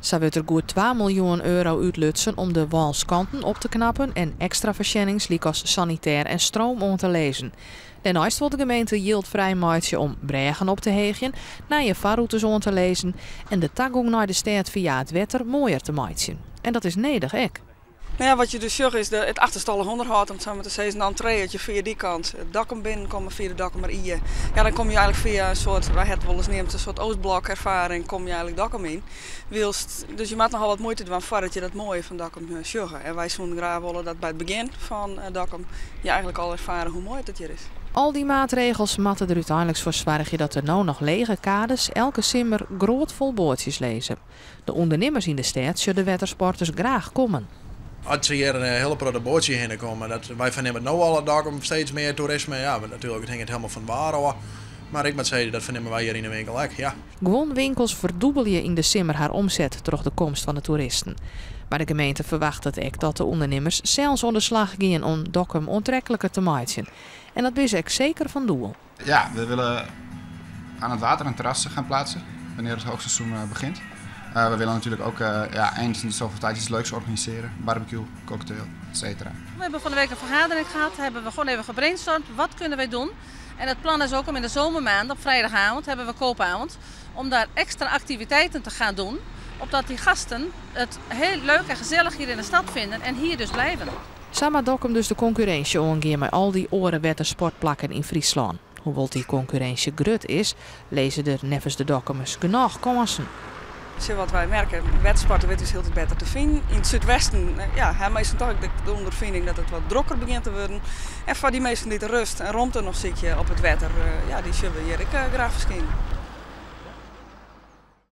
Sa wurdt der goed 2 miljoen euro útlutsen om de wâlskanten op te knappen en ekstra foarsjennings lykas sanitêr en stroom oan te lizzen. Dêrneist wol de gemeente jild frijmeitsje om brêgen op te heegjen, nije farrûtes oan te lizzen en de tagong nei de stêd fia it wetter moaier te meitsjen. En dat is nedich ek. Nou ja, wat je dus sjogge is it achterstallich ûnderhâld, om it sa mar te sizzen, de entree, as je fia dy kant Dokkum binnenkomme, fia de Dokkumer Ie, ja, dan komme je eigentlik fia in soart, wy hawwe it wolris neamd, in soart Oostblok-erfaring, komme je eigentlik Dokkum yn. Wylst, dus je moatte nochal wat muoite dwaan foardat je dat moaie fan Dokkum sjogge. En wy soene graach wolle dat by it begjin fan Dokkum je eigentlik al erfare hoe moai it hjir is. Al dy maatregels moatte der úteinlik foar soargje dat de no noch lege kades elke simmer grot fol boatsjes lizze. De ûndernimmers yn de stêd sjogge de wettersporters graach kommen. As se hjir in hiele protte boatsjes hinne komme, dat, wy fernimme it no al dat Dokkum steeds mear toerisme, ja, natuerlik it hinget hielendal fan it waar ôf. Mar ik moat sizze, dat fernimme wy hjir yn de winkel ek, ja. Guon winkels ferdûbelje yn de simmer har omset troch de komst fan de toeristen. Mar de gemeente ferwachtet ek dat de ûndernimmers sels oan de slach gean om Dokkum oantrekliker te meitsjen. En dat is ek seker fan doel. Ja, we willen aan het water een terras gaan plaatsen wanneer het hoogseizoen begint. We willen natuurlijk ook ja, eens in de zoveel tijd iets leuks organiseren. Barbecue, cocktail, et cetera. We hebben van de week een vergadering gehad. Hebben we gewoon even gebrainstormd. Wat kunnen wij doen? En het plan is ook om in de zomermaand, op vrijdagavond, hebben we koopavond. Om daar extra activiteiten te gaan doen. Opdat die gasten het heel leuk en gezellig hier in de stad vinden en hier dus blijven. Sa moat Dokkum dus de konkurrinsje oangean mei al dy oare wettersportplakken yn Fryslân. Hoewol't dy konkurrinsje grut is, lizze der neffens de Dokkumers genôch kânsen. Sjoch, wat wy merke, wettersporten wurdt ús hieltyd better te finen. Yn it súdwesten, ja, ha minsken toch ek de ûnderfining dat it wat drokker begjint te wurden. En foar dy minsken dy't rêst en romte noch sykje op it wetter, ja, dy sjogge we hjir ek graach ferskinen.